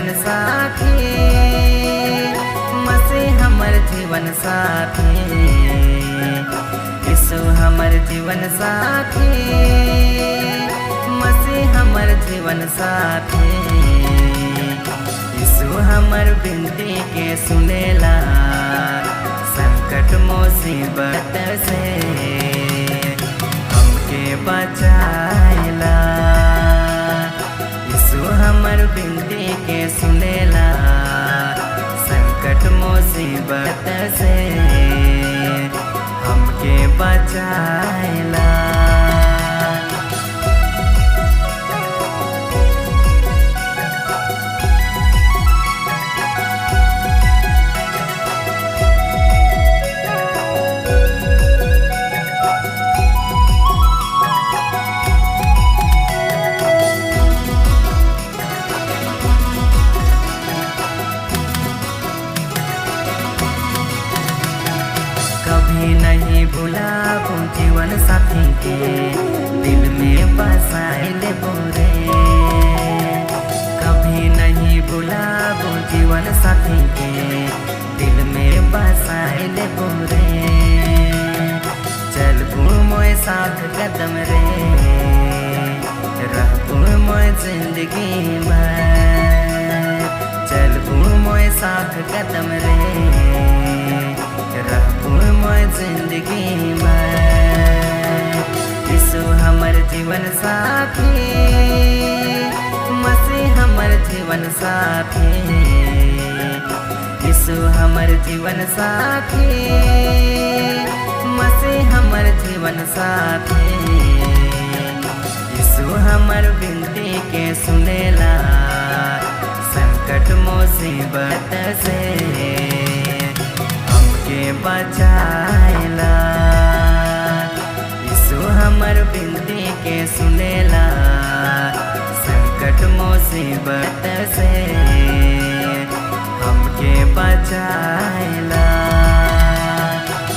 जीवन साथी, मसीह हमर जीवन साथी, यीशु हमर जीवन साथी, मसीह हमर जीवन साथी। यीशु हमर विनती के सुनेला, संकट मुसीबत से हमके बचाएला। यीशु हमर विनती के सुनेला, संकट मुसीबत से हमके बचाएला। कभी नहीं भुलाबो जीवन साथी के, दिल में बसाए लेबो रे। कभी नहीं भुलाबो जीवन साथी के, दिल में बसाए लेबो रे। चलबू मोए साथ कदम रे, रहबू मोए जिंदगी भर। चलबू मोए साथ कदम रे, रहबू मोए जिंदगी भर। यीशु हमर जीवन साथी, मसीह हमर जीवन साथी, यीशु हमर जीवन साथी, मसीह हमर जीवन साथी। यीशु हमर विनती के सुनेला, संकट मुसीबत से हमके बचाएला। यीशु हमर विनती के सुनेला, संकट मुसीबत से हमके बचाएला।